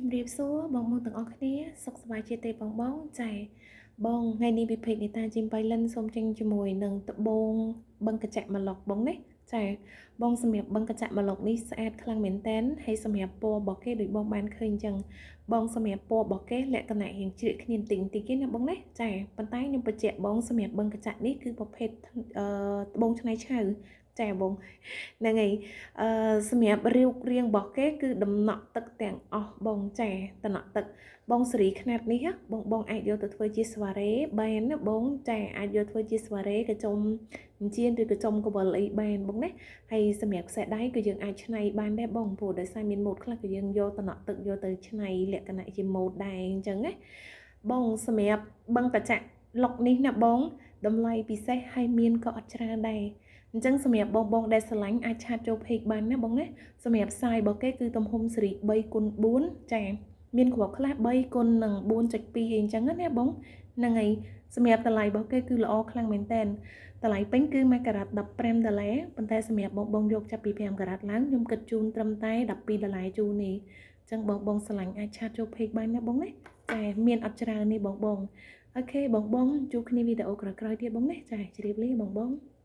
ជំរាបសួរបងប្អូនទាំងអស់គ្នាសុខសប្បាយជាទេបងបងចាបងថ្ងៃនេះវិភេទនេតាជីមបៃលិនសូមចេញជាមួយនឹងត្បូងបឹងកញ្ចាក់ម៉ាឡុកបងណាចាបងសម្រាប់បឹងកញ្ចាក់ម៉ាឡុកនេះស្អាតខ្លាំងមែនតែនហើយសម្រាប់ពណ៌របស់គេដូចបងបានឃើញអញ្ចឹងបងសម្រាប់ពណ៌របស់គេលក្ខណៈរៀងជ្រៀកគ្នាបន្តិចបន្តិចទេណាបងណាចាប៉ុន្តែខ្ញុំបញ្ជាក់បងសម្រាប់បឹងកញ្ចាក់នេះគឺប្រភេទអឺត្បូងឆ្នៃឆៅចាបងហ្នឹងហើយអឺសម្រាប់រាវរាងរបស់គេគឺដំណក់ទឹកទាំងអស់បងចាតំណក់ទឹកបងសេរីខ្នាតនេះបងបងអាចយកទៅធ្វើជាស្វារ៉េបានណាបងចាអាចយកធ្វើជាស្វារ៉េកញ្ចុំចិញ្ចៀនឬកញ្ចុំកវលអីបានបងណាហើយសម្រាប់ខ្សែដៃក៏យើងអាចឆ្នៃបានដែរបងព្រោះដោយសារមានម៉ូដខ្លះក៏យើងយកតំណក់ទឹកយកទៅឆ្នៃលក្ខណៈជាម៉ូដដែរអញ្ចឹងណាបងសម្រាប់បឹងតចាក់លុកនេះណាបងតម្លៃពិសេសហើយមានក៏អត់ច្រើនដែរអញ្ចឹងសម្រាប់បងបងដែលស្រឡាញ់អាច chat ចូល page បានណាបងណាសម្រាប់ size របស់គេគឺទំហំសេរី3គុណ4ចាមានគ្រាប់ខ្លះ3គុណនឹង4.2អីអញ្ចឹងណាបងហ្នឹងហើយសម្រាប់តម្លៃរបស់គេគឺល្អខ្លាំងមែនតើតម្លៃពេញគឺ1ការ៉ាត់15ដុល្លារប៉ុន្តែសម្រាប់បងបងយកចាប់ពី5ការ៉ាត់ឡើងខ្ញុំគិតជូនត្រឹមតែ12ដុល្លារជូននេះអញ្ចឹងបងបងស្រឡាញ់អាច chat ចូល page បានណាបងណាតែមានអត់ច្រើននេះបងបង OK បងបងជួបគ្នាវីដេអូក្រោយៗទៀតបងណាចាជម្រាបលាបងបង។